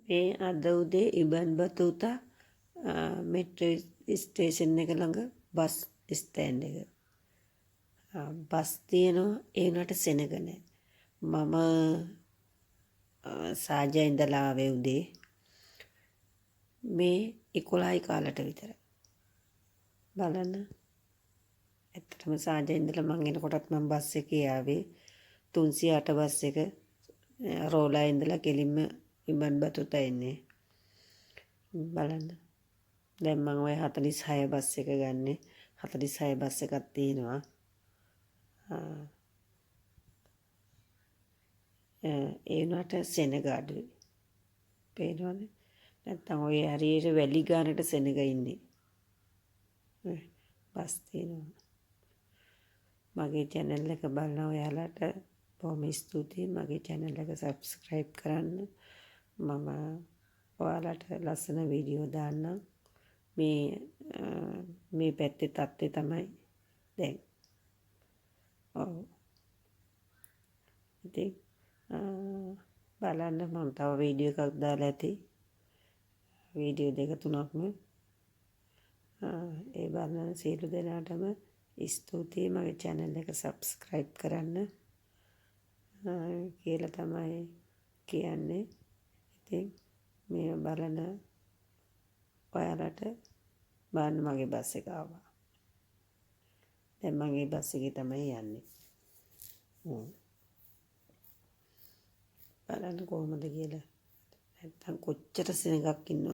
මේ අද උදේ ඉබන් බතූතා මෙට්‍රෝ ස්ටේෂන් එක ළඟ බස් ස්ටෑන්ඩ් එක. බස් තියෙනවා, ඒ වුණාට සෙනග නෑ. මම සාජා ඉඳලා ආවේ උදේ මේ 11යි කාලට විතර. බලන්න. ඇත්තටම සාජා ඉඳලා මං එනකොටත් මං බස් එකේ ආවේ. 308 බස් එක රෝලා ඉඳලා කෙලින්ම ඉබන් බතුතා එන්නේ. බලන්න. දැන් මං ඔය 46 බස් එක ගන්නෙ. 46 බස් එකක් තියෙනවා. ඒ වුණාට සෙනග අඩුයි. පේනවද? නැත්තම් ඔය හරියට වැලි ගානට සෙනග ඉන්නේ. බස් තියෙනවා. මගේ චැනල් එක බලන ඔයාලට බොහොම ස්තුතියි. මගේ චැනල් එක සබ්ස්ක්‍රයිබ් කරන්න. මම ඔයාලට ලස්සන වීඩියෝ දාන්නම්. මේ මේ පැත්තේ තත්ත්වය තමයි දැන්. ඔව්. ඉතින් බලන්න, මම තව වීඩියෝ එකක් දාලා ඇති. වීඩියෝ දෙක තුනක්ම. ඒ බලන සියලු දෙනාටම ස්තුතියි. මගේ චැනල් එක සබ්ස්ක්‍රයිබ් කරන්න කියලා තමයි කියන්නේ. ඉතින් මේ බලන ඔයාලට බලන්න, මගේ බස් එක ආවා. දැන් මං ඒ බස් එකේ තමයි යන්නේ. බලන්න කොහොමද කියලා. නැත්තම් කොච්චර සෙනඟක් ඉන්නවද.